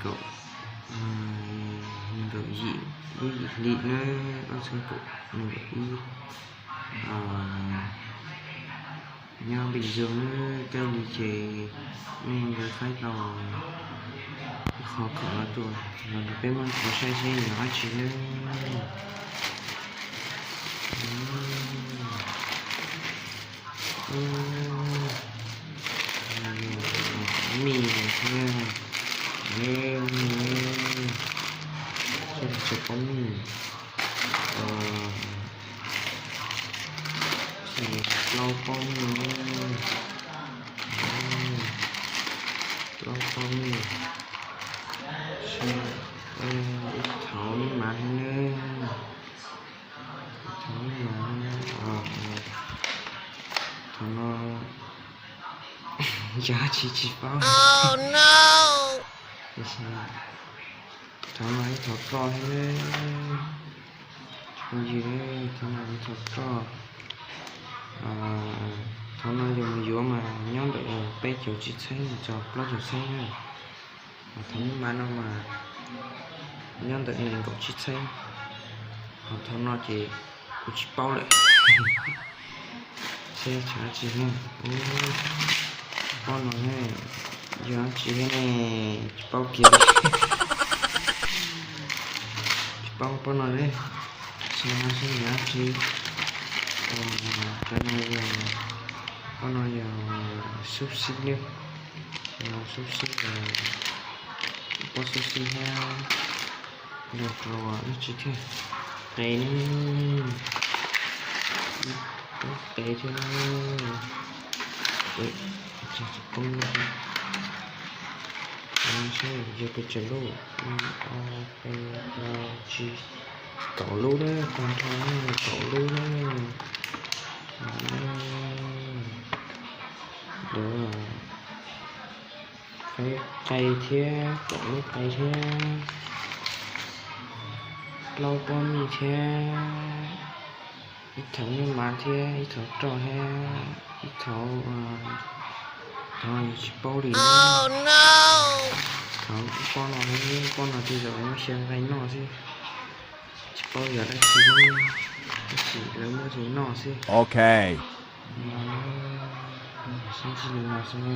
kaum, nees nkaum yim lub yim hli na, ob txhiab kaum nees nkaum ib. Nyob Bình Dương na, kawg li ces nej nkawd faib tau ib qho khoom no tuaj, no peb muab rau saib seb yog dab tsi na. Pob mij thiab, pob mij, plaub pob mij, plaub pob mij, ib thauv mav thiab na, ib thauv mav, thauv no yog dab tsi tsis paub. Thauv no ib thauv roj thiab na, phooj ywg, thauv no ib thauv roj. Thauv no yus mus yuav mas nyob ntawm peb caug tsib txheeb mus txog plaub caug txheeb na. Ho thauv mav no mas nyob ntawm nees nkaum tsib txheeb. Ho thauv no ces kuv tsis paub lawm. Seb tshav dab tsi ne. Pob no ne, yog dab tsi thiab ne, tsis paub kiag li. Tsis paub pob no ne, tsis paub seb yog dab tsi. Cov no yog, pob no yog xub xib ne, xub xib, pob xub xib thiab. Nrog rau dab tsi thiab, qe ne, qe thiab. Tsis poob, seb yog pes tsawg lub, ib, ob, peb, plaub, tsib, kaum lub na, tag nrho kaum lub na. Qe thiab, kaum lub qe thiab, plaub pob mij thiab, ib thauv nyuj mav thiab, ib thauv roj thiab, ib thauv, thauv no yus tsis paub li. Thauv pob no, pob no tej zaum muab xyaw nqaij noj xwb, tsis paub yog dab tsi, tab sis lawv muab noj xwb. Ok. Sib ntsib li no xwb.